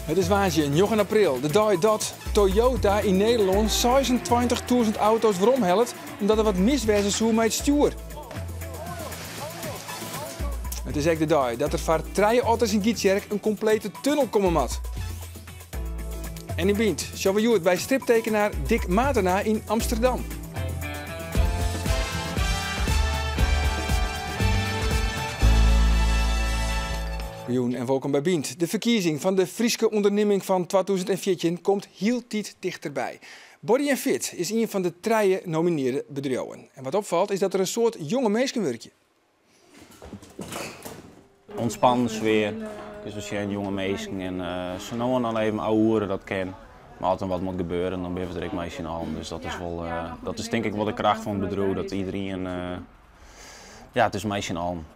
It is woansdei njoggen april, de dei dat Toyota yn Nederlân 26.000 auto's weromhellet omdat der wat mis wêze soe mei it stjoer. It is ek de dei dat der foar trije otters yn Gytsjerk in komplete tunnel komme moat. En yn Bynt sjogge we hjoed by striptekenaar Dick Matena yn Amsterdam. Goejûn en wolkom by Bynt. De ferkiezing fan de Fryske ûndernimming fan 2014 komt hieltyd tichterby. Body and Fit is ien fan de trije nominearde bedriuwen. En wat opfalt is dat der in soad jonge minsken wurkje. Ontspannen sfear, dus we sjen jonge minsken en sa no en dan even ouwehoere, dat kin. Mar as der wat moat gebeuren, dan binne we der ek mei syn allen. Dus dat is wol, dat is tink ik wol de kracht fan it bedriuw, dat iedereen, ja, it is mei syn allen.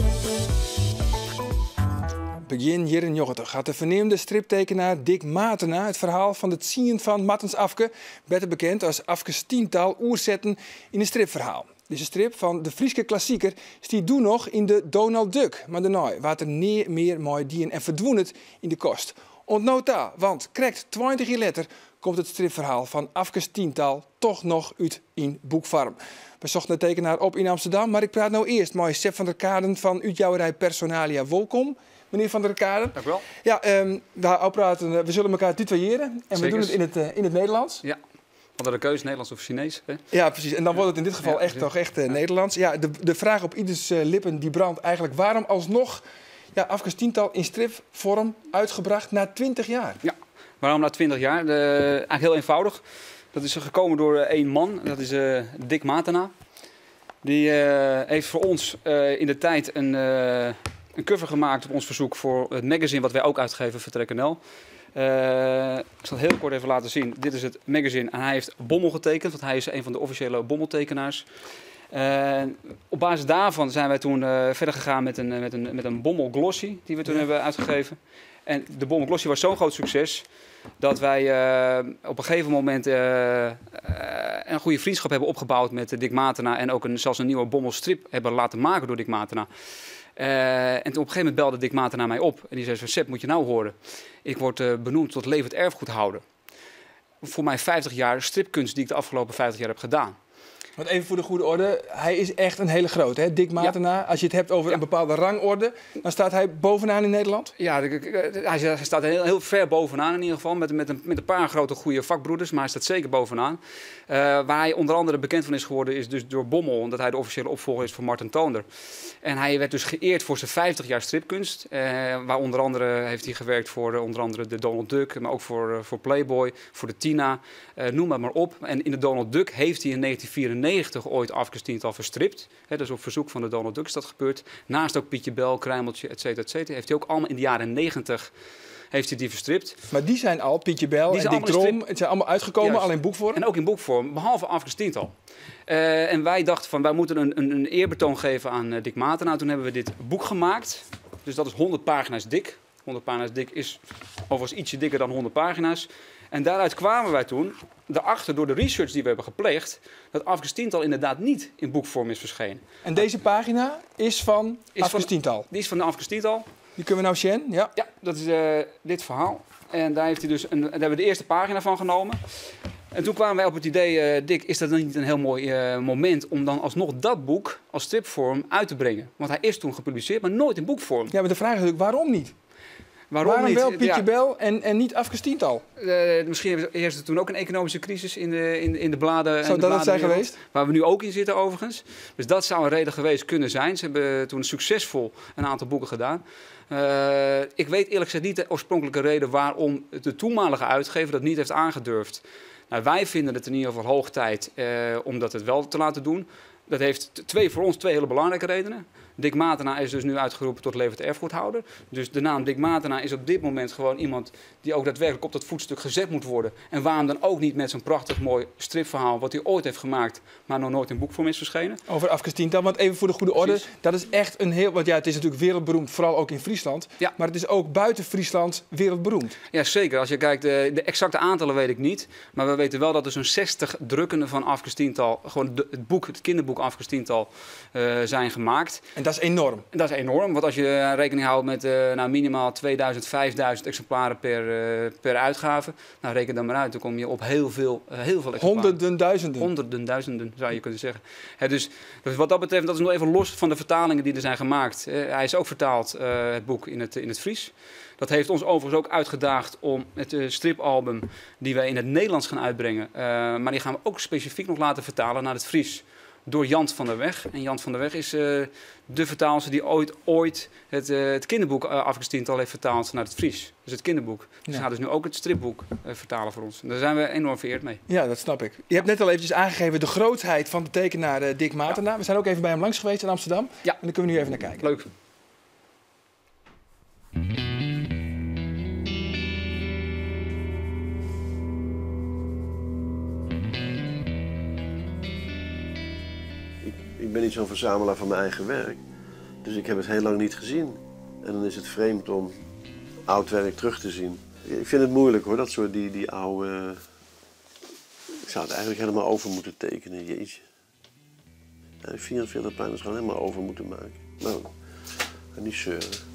Begjin jierren 90 hat de ferneamde striptekenaar Dick Matena it ferhaal fan de tsien fan Martens Afke, better bekend as Afkes Tiental, oersetten yn in stripferhaal. Dizze strip fan de Fryske klassiker stie doe noch yn de Donald Duck, mar dêrnei waard der nea mear mei dien en ferdwûn it yn de kast. Oant no ta, want krekt 20 jier letter komt it stripferhaal fan Afkes Tiental toch noch út yn boekfoarm. We sochten de tekenaar op yn Amsterdam, mar ik praat no earst mei Sep van der Kaden fan útjouwerij Personalia. Wolkom, menear Van der Kaden. Dank u wel. Ja, we ôfpraten, we sille elkoar tutoyeren en we doen it yn it Nederlânsk. Ja. Want de keuze Nederlands of Chinees. Hè? Ja, precies. En dan wordt het in dit geval echt toch echt Nederlands. Ja, de vraag op ieders lippen die brandt eigenlijk: waarom alsnog, ja, Afkes Tiental in stripvorm uitgebracht na 20 jaar? Ja, waarom na 20 jaar? Eigenlijk heel eenvoudig. Dat is gekomen door één man, dat is Dick Matena. Die heeft voor ons in de tijd een cover gemaakt op ons verzoek voor het magazine wat wij ook uitgeven, Vertrek NL. Ik zal het heel kort even laten zien. Dit is het magazine en hij heeft Bommel getekend, want hij is een van de officiële Bommeltekenaars. Op basis daarvan zijn wij toen verder gegaan met een Bommel Glossy die we toen hebben uitgegeven. En de Bommel Glossy was zo'n groot succes dat wij op een gegeven moment een goede vriendschap hebben opgebouwd met Dick Matena en ook zelfs een nieuwe Bommelstrip hebben laten maken door Dick Matena. En toen op een gegeven moment belde Dick Matena mij op en die zei van: Sep, moet je nou horen. Ik word benoemd tot levend erfgoedhouder. Voor mijn 50 jaar stripkunst die ik de afgelopen 50 jaar heb gedaan. Want even voor de goede orde, hij is echt een hele grote, hè? Dick Matena, als je het hebt over een bepaalde rangorde, dan staat hij bovenaan in Nederland? Ja, hij staat heel, heel ver bovenaan in ieder geval, met een paar grote goede vakbroeders, maar hij staat zeker bovenaan. Waar hij onder andere bekend van is geworden is dus door Bommel, omdat hij de officiële opvolger is van Marten Toonder. En hij werd dus geëerd voor zijn 50 jaar stripkunst, waar onder andere heeft hij gewerkt voor onder andere de Donald Duck, maar ook voor Playboy, voor de Tina, noem maar op. En in de Donald Duck heeft hij in 1994 ooit Afkes Tiental verstript. Hè, dus op verzoek van de Donald Duck is dat gebeurd. Naast ook Pietje Bell, Kruimeltje, et cetera, et cetera. Heeft hij ook allemaal in de jaren 90 heeft hij die verstript. Maar die zijn al, Pietje Bell Die en zijn Dick allemaal in Drom, strip. het zijn allemaal uitgekomen, al in boekvorm. En ook in boekvorm, behalve Afkes Tiental. En wij dachten van, wij moeten een eerbetoon geven aan Dick Matena. Toen hebben we dit boek gemaakt. Dus dat is 100 pagina's dik. 100 pagina's dik is overigens ietsje dikker dan 100 pagina's. En daaruit kwamen wij toen erachter door de research die we hebben gepleegd, dat Afkes Tiental inderdaad niet in boekvorm is verschenen. En deze pagina is van Afkes Tiental? Die is van de Afkes Tiental. Die kunnen we nou zien, ja. Ja, dat is dit verhaal. En daar heeft hij dus een, daar hebben we de eerste pagina van genomen. En toen kwamen wij op het idee, Dick, is dat dan niet een heel mooi moment om dan alsnog dat boek als stripvorm uit te brengen? Want hij is toen gepubliceerd, maar nooit in boekvorm. Ja, maar de vraag is natuurlijk, waarom niet? Waarom Waarom niet? wel Pietje Bell en niet Afkes Tiental? Misschien heerst er toen ook een economische crisis in de bladen en Zou de dat het zijn bladenwereld, geweest? Waar we nu ook in zitten overigens. Dus dat zou een reden geweest kunnen zijn. Ze hebben toen succesvol een aantal boeken gedaan. Ik weet eerlijk gezegd niet de oorspronkelijke reden waarom de toenmalige uitgever dat niet heeft aangedurfd. Wij vinden het in ieder geval hoog tijd om dat het wel te laten doen. Dat heeft voor ons twee hele belangrijke redenen. Dick Matena is dus nu uitgeroepen tot levend erfgoedhouder. Dus de naam Dick Matena is op dit moment gewoon iemand die ook daadwerkelijk op dat voetstuk gezet moet worden. En waarom dan ook niet met zo'n prachtig mooi stripverhaal wat hij ooit heeft gemaakt, maar nog nooit in boekvorm is verschenen. Over Afkes Tiental, want even voor de goede orde, dat is echt een heel, want ja, het is natuurlijk wereldberoemd, vooral ook in Friesland. Maar het is ook buiten Friesland wereldberoemd. Ja, zeker. Als je kijkt, de exacte aantallen weet ik niet. Maar we weten wel dat er zo'n 60 drukken van Afkes Tiental, gewoon de, het boek, het kinderboek Afkes Tiental, zijn gemaakt. En Dat is enorm. Dat is enorm, want als je rekening houdt met nou, minimaal 2000, 5000 exemplaren per uitgave, nou, reken dan maar uit, dan kom je op heel veel exemplaren. Honderden duizenden. Honderden duizenden, zou je kunnen zeggen. Hè, dus wat dat betreft, dat is nog even los van de vertalingen die er zijn gemaakt. Hij is ook vertaald, het boek, in het Fries. Dat heeft ons overigens ook uitgedaagd om het stripalbum die wij in het Nederlands gaan uitbrengen, maar die gaan we ook specifiek nog laten vertalen naar het Fries. Door Jant van der Weg. En Jant van der Weg is de vertaalster die ooit het kinderboek Afkes Tiental heeft vertaald naar het Fries. Dus het kinderboek. Dus gaat dus nu ook het stripboek vertalen voor ons. En daar zijn we enorm vereerd mee. Ja, dat snap ik. Je hebt net al eventjes aangegeven de grootheid van de tekenaar Dick Matena. We zijn ook even bij hem langs geweest in Amsterdam. Ja. En daar kunnen we nu even naar kijken. Leuk. Ik ben niet zo'n verzamelaar van mijn eigen werk. Dus ik heb het heel lang niet gezien. En dan is het vreemd om oud werk terug te zien. Ik vind het moeilijk hoor, dat soort die oude... Ik zou het eigenlijk helemaal over moeten tekenen, jeetje. Ja, die 44 pagina's gewoon helemaal over moeten maken. Nou, en niet zeuren.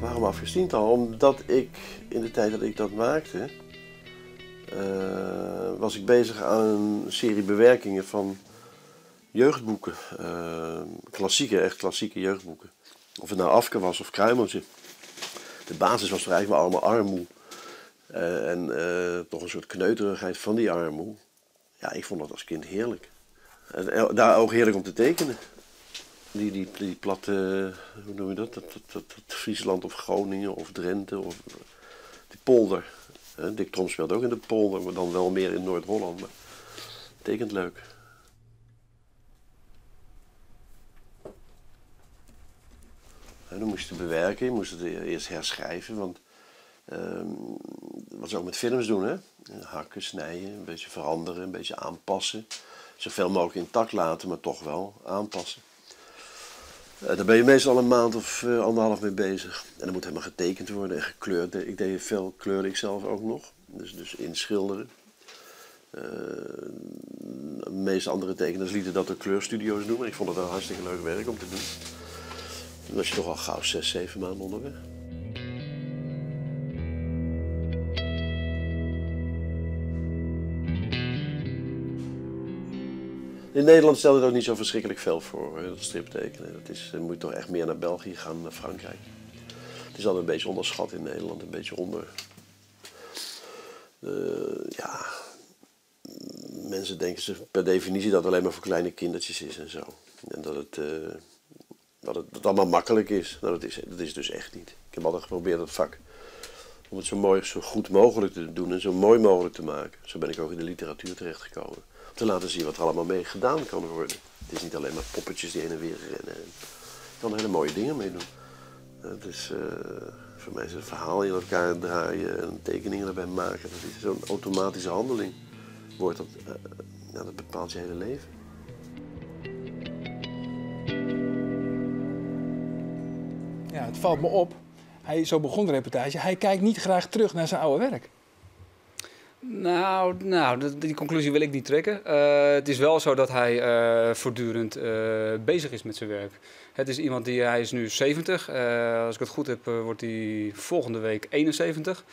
Waarom Afkes Tiental? Omdat ik in de tijd dat ik dat maakte, was ik bezig aan een serie bewerkingen van jeugdboeken. Klassieke, echt klassieke jeugdboeken. Of het nou Afke was of Kruimeltje. De basis was toch eigenlijk wel allemaal armoe. En toch een soort kneuterigheid van die armoe. Ja, ik vond dat als kind heerlijk. En daar ook heerlijk om te tekenen. Die platte, hoe noem je dat? Dat Friesland of Groningen of Drenthe of die polder. Dik Trom speelt ook in de polder, maar dan wel meer in Noord-Holland. Maar tekent leuk. En dan moest je het bewerken, je moest het eerst herschrijven, want wat ze ook met films doen, hè? Hakken, snijden, een beetje veranderen, een beetje aanpassen. Zoveel mogelijk intact laten, maar toch wel aanpassen. Daar ben je meestal een maand of anderhalf mee bezig. En dan moet helemaal getekend worden en gekleurd. Ik deed veel, kleurde ik zelf ook nog. Dus inschilderen. De meeste andere tekenaars lieten dat door kleurstudio's doen. Maar ik vond het een hartstikke leuk werk om te doen. Dan was je toch al gauw 6, 7 maanden onderweg. In Nederland stelt het ook niet zo verschrikkelijk veel voor, hè, dat striptekenen. Dan moet je toch echt meer naar België gaan, naar Frankrijk. Het is altijd een beetje onderschat in Nederland, een beetje onder. Ja, mensen denken ze per definitie dat het alleen maar voor kleine kindertjes is en zo. En dat het allemaal makkelijk is. Nou, dat is dus echt niet. Ik heb altijd geprobeerd dat vak om het zo mooi, zo goed mogelijk te doen en zo mooi mogelijk te maken. Zo ben ik ook in de literatuur terechtgekomen. Om te laten zien wat er allemaal mee gedaan kan worden. Het is niet alleen maar poppetjes die heen en weer rennen. Je kan er hele mooie dingen mee doen. Het is, voor mij is een verhaal in elkaar draaien en tekeningen erbij maken. Dat is zo'n automatische handeling. Wordt dat, nou, dat bepaalt je hele leven. Ja, het valt me op. Zo begon de reportage. Hij kijkt niet graag terug naar zijn oude werk. Nou, die conclusie wil ik niet trekken. Het is wel zo dat hij voortdurend bezig is met zijn werk. Het is iemand die, hij is nu 70. Als ik het goed heb, wordt hij volgende week 71.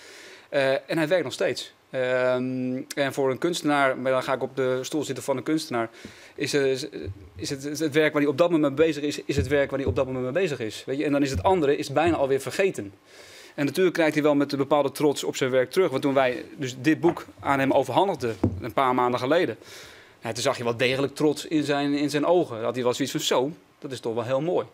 En hij werkt nog steeds. En voor een kunstenaar, maar dan ga ik op de stoel zitten van een kunstenaar, is het werk waar hij op dat moment mee bezig is, is het werk waar hij op dat moment mee bezig is. Weet je? En dan is het andere is bijna alweer vergeten. En natuurlijk kijkt hij wel met een bepaalde trots op zijn werk terug. Want toen wij dus dit boek aan hem overhandigden, een paar maanden geleden, nou, toen zag je wel degelijk trots in zijn ogen. Dat had hij wel zoiets van, zo, dat is toch wel heel mooi.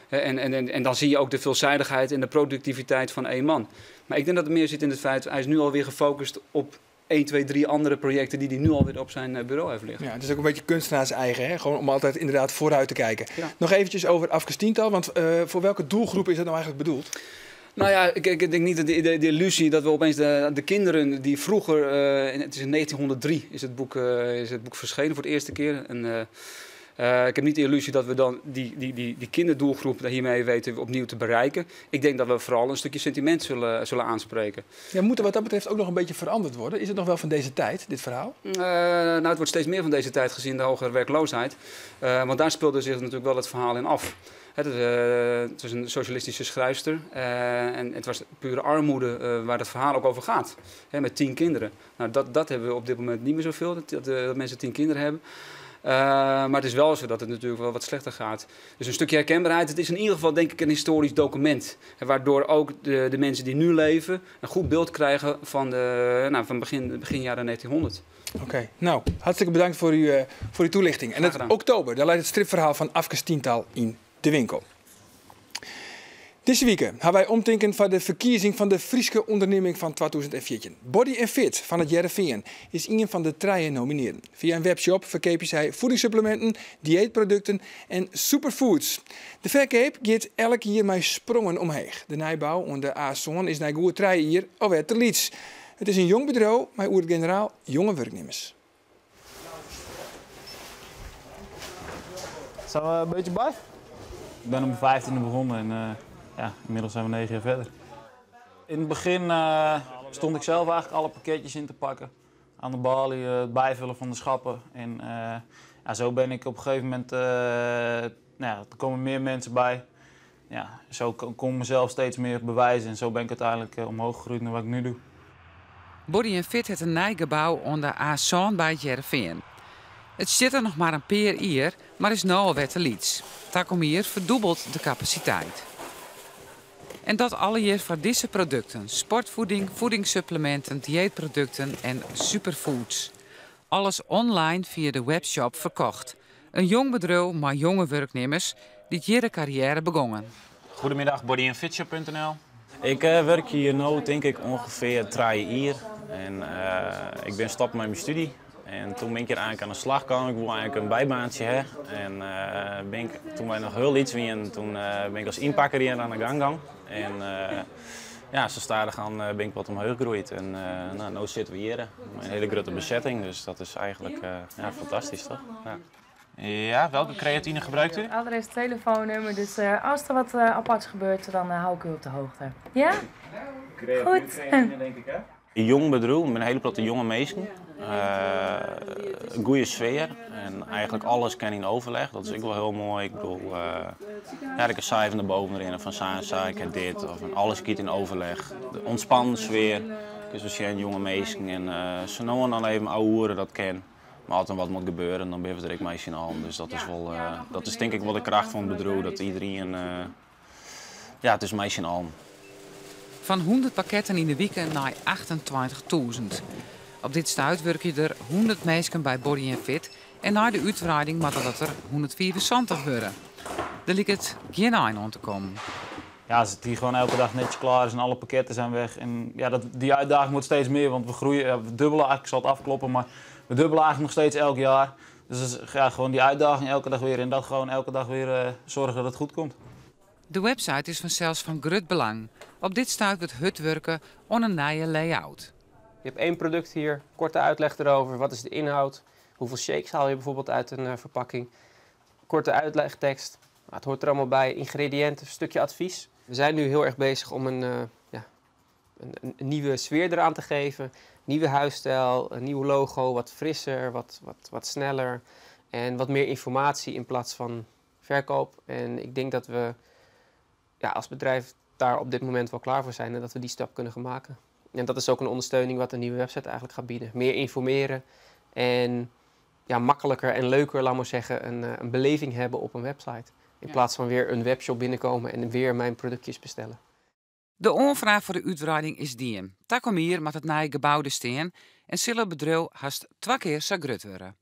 En dan zie je ook de veelzijdigheid en de productiviteit van één man. Maar ik denk dat het meer zit in het feit, hij is nu alweer gefocust op 1, 2, 3 andere projecten die hij nu alweer op zijn bureau heeft liggen. Ja, het is ook een beetje kunstenaars eigen, hè? Gewoon om altijd inderdaad vooruit te kijken. Ja. Nog eventjes over Afkes Tiental, want voor welke doelgroep is dat nou eigenlijk bedoeld? Nou ja, ik denk niet dat de illusie dat we opeens de kinderen die vroeger, het is in 1903 is het boek verschenen voor de eerste keer. En Ik heb niet de illusie dat we dan die kinderdoelgroep hiermee weten opnieuw te bereiken. Ik denk dat we vooral een stukje sentiment zullen aanspreken. Ja, moet er wat dat betreft ook nog een beetje veranderd worden? Is het nog wel van deze tijd, dit verhaal? Het wordt steeds meer van deze tijd gezien de hogere werkloosheid. Want daar speelde zich natuurlijk wel het verhaal in af. Het was een socialistische schrijfster en het was pure armoede waar het verhaal ook over gaat. Hè, met 10 kinderen. Nou, dat hebben we op dit moment niet meer zoveel, dat mensen 10 kinderen hebben. Maar het is wel zo dat het natuurlijk wel wat slechter gaat. Dus een stukje herkenbaarheid, het is in ieder geval denk ik een historisch document. Waardoor ook de mensen die nu leven een goed beeld krijgen van, van begin jaren 1900. Oké, nou, hartstikke bedankt voor uw toelichting. En het oktober, daar leidt het stripverhaal van Afkes Tiental in de winkel. Deze week hebben wij omtinken van de verkiezing van de Frieske onderneming van 2014. Body & Fit van het Hearrenfean is een van de 3 nomineerden. Via een webshop verkopen zij voedingssupplementen, dieetproducten en superfoods. De verkoop gaat elk jaar met sprongen omhoog. De nijbouw onder de A-zone is na goed 3 jaar alweer te liets. Het is een jong bedrijf, maar oer generaal jonge werknemers. Zijn we een beetje bij? Ik ben om mijn 15e begonnen en ja, inmiddels zijn we 9 jaar verder. In het begin stond ik zelf eigenlijk alle pakketjes in te pakken. Aan de balie, het bijvullen van de schappen. En ja, zo ben ik op een gegeven moment, er komen meer mensen bij. Ja, zo kon ik mezelf steeds meer bewijzen en zo ben ik uiteindelijk omhoog gegroeid naar wat ik nu doe. Body & Fit heeft een nieuw gebouw onder A-Zone bij het Hearrenfean. Het zit er nog maar een paar hier, maar is nu alweer te liets. Takom hier verdubbelt de capaciteit. En dat alle jaar voor deze producten. Sportvoeding, voedingssupplementen, dieetproducten en superfoods. Alles online via de webshop verkocht. Een jong bedrijf, maar jonge werknemers die hier carrière begonnen. Goedemiddag, bodyandfitshop.nl. Ik werk hier nu denk ik ongeveer 3 jaar. En ik ben gestopt met mijn studie. En toen ben ik hier eigenlijk aan de slag gekomen. Ik wilde eigenlijk een bijbaantje hebben. En toen wij nog heel iets waren, toen ben ik als inpakker hier aan de gang gegaan. En ja, zo stadig aan ben ik wat omhoog gegroeid. En nu zitten we hier. Een hele grote bezetting, dus dat is eigenlijk ja, fantastisch, toch? Ja. Ja, welke creatine gebruikt u? Allereerst telefoonnummer, dus als er wat aparts gebeurt, dan hou ik u op de hoogte. Ja? Goed. Creatine, denk ik, hè? Een jong bedrijf met een hele platte jonge mensen. Een goede sfeer en eigenlijk alles kan in overleg. Dat is ook wel heel mooi. Ik bedoel, ja, ik kan van de boven erin of van sa, ik heb dit of alles kiet in overleg. De ontspannen sfeer. Dus we zijn jonge mensen en ze nou en dan even ouwe dat ken. Maar als er wat moet gebeuren, dan ben je er meisje in de hand. Dus dat is wel, dat is denk ik wel de kracht van het bedrijf, dat iedereen, ja, het is meisje in de hand. Van 100 pakketten in de week naar 28.000. Op dit stuit werken er 100 mensen bij Body & Fit en na de uitbreiding moet dat er 174 worden. Daar lijkt het geen eind aan te komen. Ja, als het hier gewoon elke dag netjes klaar is en alle pakketten zijn weg. En ja, die uitdaging wordt steeds meer, want we groeien, ja, we dubbelen eigenlijk, ik zal het afkloppen, maar we dubbelen eigenlijk nog steeds elk jaar. Dus dat is, ja, gewoon die uitdaging elke dag weer en dat gewoon elke dag weer zorgen dat het goed komt. De website is vanzelfs van groot belang. Op dit stuit wordt hut werken aan een nieuwe layout. Je hebt 1 product hier, korte uitleg erover, wat is de inhoud, hoeveel shakes haal je bijvoorbeeld uit een verpakking. Korte uitlegtekst, het hoort er allemaal bij, ingrediënten, een stukje advies. We zijn nu heel erg bezig om een nieuwe sfeer eraan te geven. Nieuwe huisstijl, een nieuw logo, wat frisser, wat sneller en wat meer informatie in plaats van verkoop. En ik denk dat we als bedrijf daar op dit moment wel klaar voor zijn en dat we die stap kunnen gaan maken. En dat is ook een ondersteuning wat de nieuwe website eigenlijk gaat bieden. Meer informeren en ja, makkelijker en leuker, laat maar zeggen, een beleving hebben op een website. In plaats van weer een webshop binnenkomen en weer mijn productjes bestellen. De onvraag voor de uitbreiding is dien. Takom hier met het nieuwe gebouw de steen en zullen bedrijf haast 2 keer zo groot worden.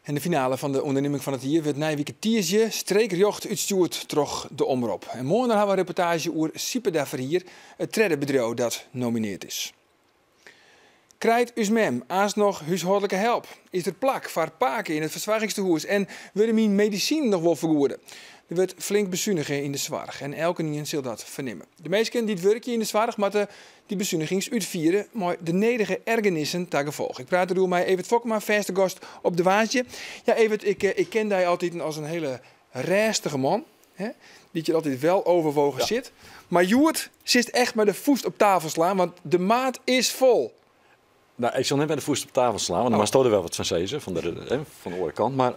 En de finale van de onderneming van het jaar werd Nijwieke Tiersje streekjocht uitstuurd troch de omroep. En morgen hebben we een reportage over Sieperda Verhier, het derde bedrijf dat nomineerd is. Krijgt us mem aans nog huishoudelijke help? Is er plak voor paken in het verzorgingstehuis en willen mijn medicijn nog wel vergoeden? Der wurdt flink besunige yn de soarch en elkenien sil dat fernimme. De minsken dy't wurkje yn de soarch moatte dy besunigings útfiere mei de nedige ergernissen ta gefolch. Ik praat deroer mei Evert Fokkema, fêste gast op de Woansdei. Ja, Evert, ik, ik ken dy altyd as in hiele rêstige man, hè, dy't hjir altyd weloverwogen sit. Mar hjoed sitst echt mei de fûst op tafel slaan, want de maat is fol. Nou, ik sil net mei de fûst op tafel slaan, want dan moatsto der wer wat fan sizze, fan de oare kant. Mar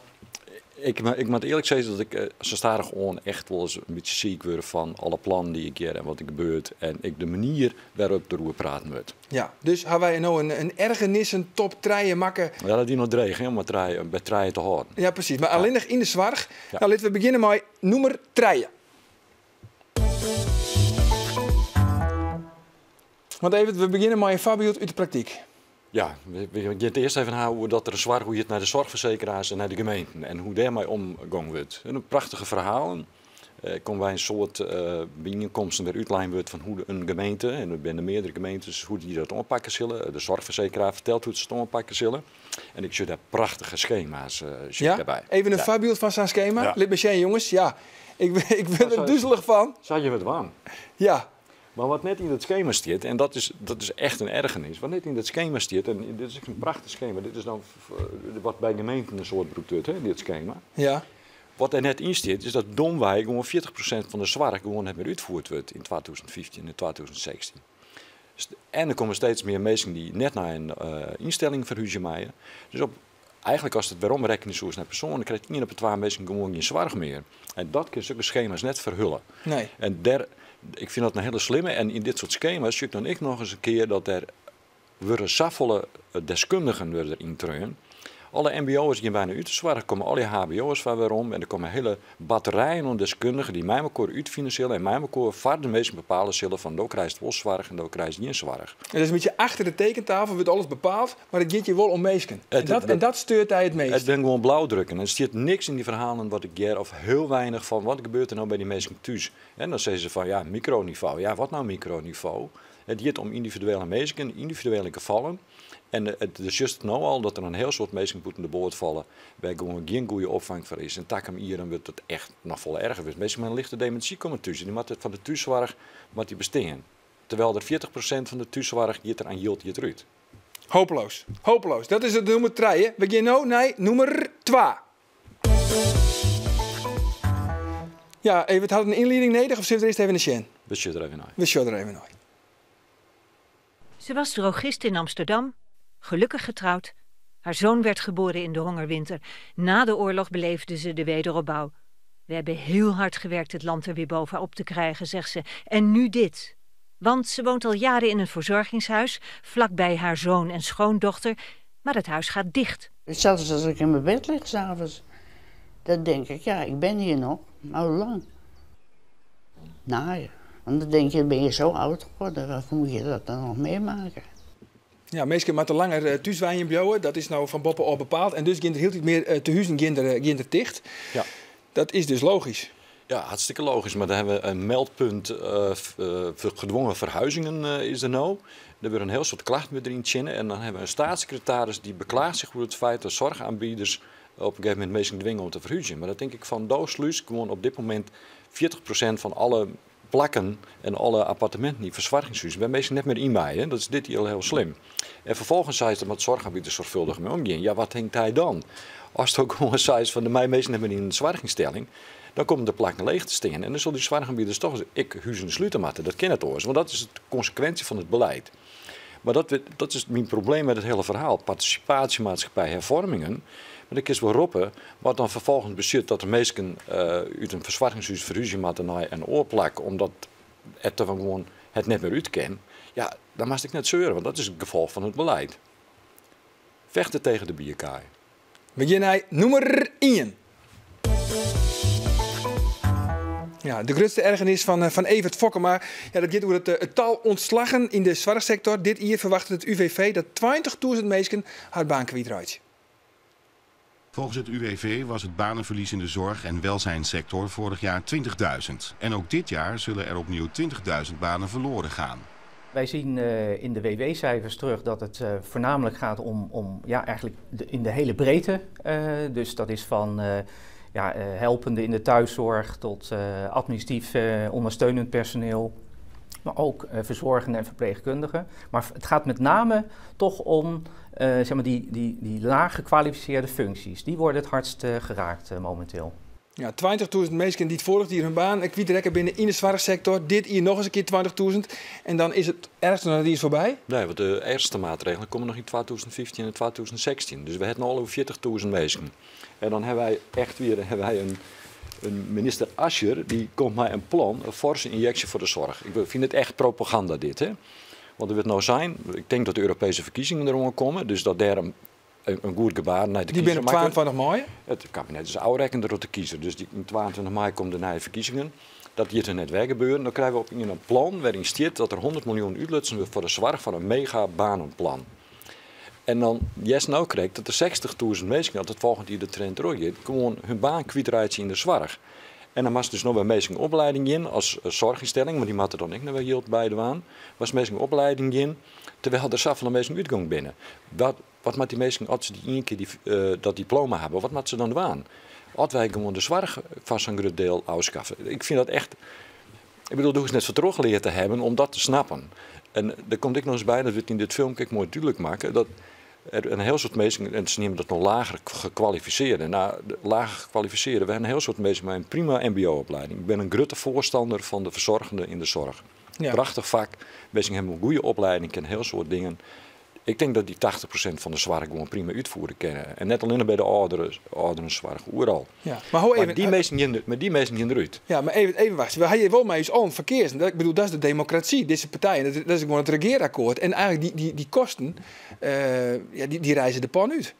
ik moat earlik sizze dat ik sa stadichoan echt wolris in bytsje siik wurd fan alle plannen dy't ik hear en wat der gebeurt en ek de manier wêrop't deroer praten wurdt. Ja, dus ha wy no in ergernissen top trije makke. Ja, dat wie noch dreech, hè, om mar trije, by trije te hâlden. Ja, presys. Mar allinnich yn de soarch. Ja. Nou, litte we begjinne mei nûmer trije. Want even, we begjinne mei in foarbyld út de praktyk. Ja, we gean it earst even ha oer dat der in soarch oer giet nei de soarchfersekeraars en nei de gemeenten en hoe't dêrmei omgong wurdt. Prachtige ferhalen. Ik kom by in soad byienkomsten wêr útlein wurdt fan hoe in gemeente, en der binne meardere gemeentes, hoe dy dat oanpakke sille. De soarchfersekeraar fertelt hoe't se it oanpakke sille. En ik sjoch dêr prachtige skema's sjoch Ja? dêrby. Even in Ja. foarbyld fan sa'n skema. Ja. Lit my sjen, jonges. Ja, ik wurd der duzelich fan. Sa je wat dwaan. Ja. Mar wat net yn dat skema stiet, en dat is echt in ergernis, wat net yn dat skema stiet, en dit is ek in prachtich skema, dit is dan wat by gemeenten in soad brûkt wurdt, hè, dit skema. Wat der net yn stiet, is dat domwei gewoan 40% fan de soarch gewoan net mear útfierd wurdt yn 2015 en 2016. En der komme steeds mear minsken dy't net nei in ynstelling ferhúzje meie. Dus op, eigentlik ast it weromrekkenje soest nei persoanen, dan krijt ien op de twa minsken gewoan gjin soarch mear. En dat kin sokke skema's net ferhulle. Nee. En dêr, ik fyn dat in hiele slimme. En yn dit soart skema's sjoch ik dan ek noch ris in kear dat der wurde safolle deskundigen wurde der yntreaun. Alle mbo'ers gean byna út de soarch, komme allegear hbo'ers foar werom en der komme hiele batterijen oan deskundigen dy't mei mekoar útfine sille en mei mekoar foar de minsken bepale sille fan do krijst wol soarch en do krijst gjin soarch. En dus in bytsje achter de tekentafel wurdt alles bepaald, mar it giet hjir wol om minsken. En dat steurt dy it meast. It binne gewoan blaudrukken. Der stiet niks yn dy ferhalen wat ik hear of hiel weinich fan wat gebeurt der no by dy minsken thús. En dan sizze se fan ja, mikronivo. Ja, wat no mikronivo? It giet om yndividuele minsken, yndividuele gefallen. En do sjochst no al dat der in hiel soad minsken bûten de boat falle wêr't gewoan gjin goede opfang foar is. En takom jier dan wurdt it echt noch folle erger. Dus minsken mei in lichte demintsy komme thús en dy moatte fan de thússoarch moat dy bestean. Terwijl der 40% fan de thússoarch giet der aan jild giet derút. Hopeloos. Hopeloos. Dat is it nûmer trije. We gean no nei nûmer twa. Ja, Evert, hat it in ynlieding nedich of sille we der earst even nei sjen? We sjogge der even nei. We sjogge der even nei. Ze was drogist in Amsterdam, gelukkig getrouwd. Haar zoon werd geboren in de hongerwinter. Na de oorlog beleefde ze de wederopbouw. We hebben heel hard gewerkt het land er weer bovenop te krijgen, zegt ze. En nu dit. Want ze woont al jaren in een verzorgingshuis, vlakbij haar zoon en schoondochter. Maar het huis gaat dicht. Zelfs als ik in mijn bed lig s'avonds, dan denk ik, ja, ik ben hier nog, maar hoe lang? Nou ja, want dan denk je, dan ben je zo oud geworden, waarvoor moet je dat dan nog meemaken? Ja, minsken moatte langer thús wenjen bliuwe, dat is no fan boppe ôf bepaald. En dus gean der hieltyd mear tehuzen gean der ticht. Dat is dus logysk. Ja, hartstikke logysk. Mar dêr hawwe we in meldpunt foar gedwongen verhuizingen is der no. Der wurde in hiel soad klachten wurde der yntsjinne. En dan hawwe we in steatssekretaris dy't beklaagt sich oer it feit dat soarchaanbieders op in gegeven momint minsken dwinge om te ferhúzjen. Mar dan tink ik fan do slútst gewoan op dit momint 40% fan alle plakken en alle apparteminten yn fersoargingshuzen wêr't minsken net mear yn meie. Dat is dit jier al hiel slim. En ferfolgens seist dat moat soarchaanbieders soarchfâldich mei omgean. Ja, wat tinkt hy dan? Ast ook gewoan seist fan der meie minsken net mear yn in soarchynstelling, dan komme de plakken leech te stean. En dan sille dy soarchaanbieders toch ek huzen slute moatte. Dat kin net oars, want dat is de konsekwinsje fan it belied. Mar dat is myn probleem mei it hiele ferhaal. Partisipasjemaatskippij, herfoarmingen. Mar dan kinst wol roppe, wat dan ferfolgens betsjut dat der minsken út in fersoargingshûs ferhúzje moatte nei in oar plak, omdat it der gewoan it net mear út kin. Ja, dan moatst ek net seuren, want dat is it gefolch fan it belied. Vechten tegen de bierkaai. We gean nei nûmer ien. Ja, de grutste ergernis fan Evert Fokkema. Ja, dat giet oer it tal ûntslaggen yn de soarchsektor. Dit jier ferwachtet it UWV dat 20.000 minsken har baan kwytreitsje. Volgens het UWV was het banenverlies in de zorg- en welzijnssector vorig jaar 20.000. En ook dit jaar zullen er opnieuw 20.000 banen verloren gaan. Wij zien in de WW-cijfers terug dat het voornamelijk gaat om ja, eigenlijk in de hele breedte. Dus dat is van Ja, helpende in de thuiszorg tot administratief ondersteunend personeel. Maar ook verzorgenden en verpleegkundigen. Maar het gaat met name toch om zeg maar die laag gekwalificeerde functies. Die worden het hardst geraakt momenteel. Ja, 20.000 mensen die het vorig jaar hun baan kwijtraken binnen in de zorgsector. Dit hier nog eens een keer 20.000. En dan is het ergste nog niet eens voorbij? Nee, want de ergste maatregelen komen nog in 2015 en 2016. Dus we hebben al over 40.000 mensen. En dan hebben wij echt weer hebben wij een minister Asscher, die komt met een plan, een forse injectie voor de zorg. Ik vind het echt propaganda dit, hè? Want er wordt nou zijn, ik denk dat de Europese verkiezingen erom komen, dus dat daar een goed gebaar naar de Die kiezer binnen 22 mei? Het kabinet is ouderrekkender door de kiezer, dus die, in 22 mei komt de nieuwe verkiezingen. Dat hier er net weg gebeuren, dan krijgen we op een plan waarin staat dat er 100 miljoen uitlutsen wordt voor de zorg van een mega banenplan. En dan, yes nou krijgt dat er 60.000 mensen, dat het volgend jaar de trend terug gaat, gewoon hun baan kwijtraken in de zorg. En dan was dus nog bij mensen opleiding in als zorginstelling, want die moeten dan ook nog wel geld bij de waan. Was mensen opleiding in, terwijl er zoveel mensen uitgang binnen. Wat moet die mensen, als ze die één keer dat diploma hebben, wat moeten ze dan doen? Als wij gewoon de zorg van zo'n groot deel afschaffen. Ik vind dat echt, ik bedoel, doe eens net vertrouwen geleerd te hebben om dat te snappen. En daar komt ik nog eens bij, dat we het in dit filmpje mooi duidelijk maken, dat er een heel soort mensen, en ze nemen dat nog lager gekwalificeerden. Nou, de lager gekwalificeerden, we hebben een heel soort mensen met een prima M B O-opleiding. Ik ben een grote voorstander van de verzorgenden in de zorg. Prachtig vak, mensen hebben een goede opleiding, kennen heel soort dingen. Ik denk dat die 80% van de zorg gewoon prima uitvoeren kennen. En net alleen bij de ouderenzorg, overal. Ja, maar hou Maar even, die mensen gaan er, maar die mensen gaan eruit. Ja, maar even wachten. We hebben wel maar eens al een verkeers. Ik bedoel, dat is de democratie, deze partij. En dat is gewoon het regeerakkoord. En eigenlijk die kosten, ja, die reizen de pan uit.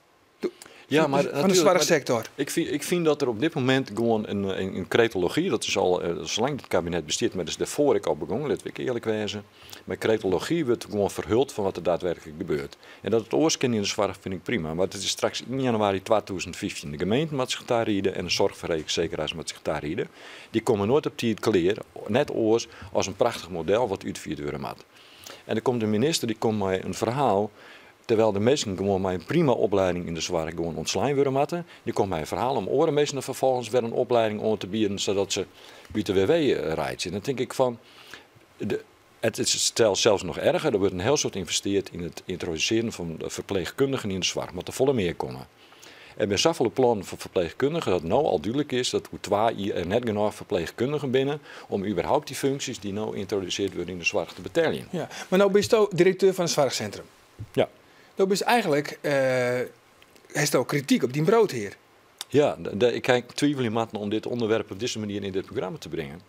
Ja, maar Van de natuurlijk, maar zorgsector. Ik vind dat er op dit moment gewoon een cretologie, dat is al zolang het kabinet bestaat, maar dat is daarvoor ik al begonnen, laat ik eerlijk wezen. Maar cretologie wordt gewoon verhuld van wat er daadwerkelijk gebeurt. En dat het oorskind in de zorg vind ik prima, maar het is straks in januari 2015. De gemeente moet zich daar rieden en de zorgverzekeraars moet zich daar rieden. Die komen nooit op die kleer, net oors, als een prachtig model wat uitgevoerd worden moet. En dan komt de minister, die komt met een verhaal. Terwijl de mensen gewoon met een prima opleiding in de zorg gewoon ontslaan worden moeten. Die komt mij een verhaal om oren mensen vervolgens weer een opleiding om te bieden, zodat ze buiten de WW rijdt. En dan denk ik van, het is zelfs nog erger, er wordt een heel soort geïnvesteerd in het introduceren van de verpleegkundigen in de zorg, maar er volle meer komen. Er zijn zoveel plannen voor verpleegkundigen dat nou al duidelijk is dat hoe 2 jaar er net genoeg verpleegkundigen binnen om überhaupt die functies die nou geïntroduceerd worden in de zorg te betalen. Ja, maar nou ben je directeur van het zorgcentrum. Ja. Dat is eigenlijk heeft ook kritiek op die broodheer. Ja, ik kijk twijfel in maten om dit onderwerp op deze manier in dit programma te brengen.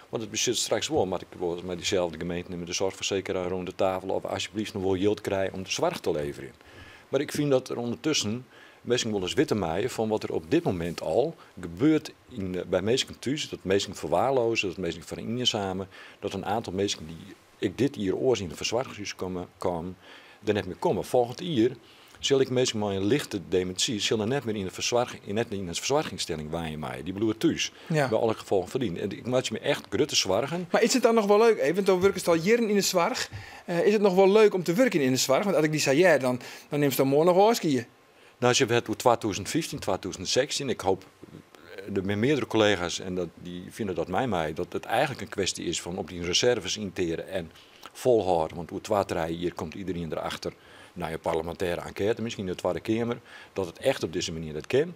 Want het bezit straks wel, maar ik word met diezelfde gemeente en met de zorgverzekeraar rond de tafel of alsjeblieft nog wel geld krijgen om de zorg te leveren. Maar ik vind dat er ondertussen mensen wel eens witte maaien van wat er op dit moment al gebeurt bij mensen thuis. Dat mensen verwaarlozen, dat mensen vereenzamen, dat een aantal mensen die ik dit hier oors in de verzorgingshuis komen, er net meer komen. Volgend jaar zal ik mensen met een lichte dementie zullen net meer in de verzorging, net in de verzorgingsstelling waaien mij. Die bloeden thuis. Bij alle gevolgen verdienen. En ik maak me echt grote zorgen. Maar is het dan nog wel leuk, even, want dan werken ze al jaren in de zorg. Is het nog wel leuk om te werken in de zorg? Want als ik die zei, ja, dan neemt ze dan morgen nog wel eens een keer. Nou, als je het over 2015, 2016, ik hoop, er zijn meerdere collega's en dat, die vinden dat mij, dat het eigenlijk een kwestie is van op die reserves interen en volhouden. Want hoe 2, 3 hier komt iedereen erachter, na je parlementaire enquête, misschien in de Tweede Kamer, dat het echt op deze manier dat kan.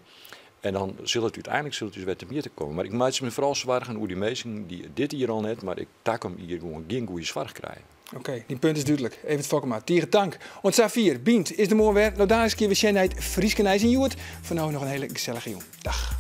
En dan zal het uiteindelijk zullen het dus weer te meer te komen. Maar ik maak me vooral zorgen hoe die mensen die dit hier al net, maar ik tak hem hier gewoon geen goede zorg krijgen. Oké, die punt is duidelijk. Even het Fokkema. Tegen dank. Want Safir, Bient is de morgen weer. Nou, daar is een keer weer Sjenheid, Frieske Nijs en Joert. Voor nu nog een hele gezellige jong. Dag.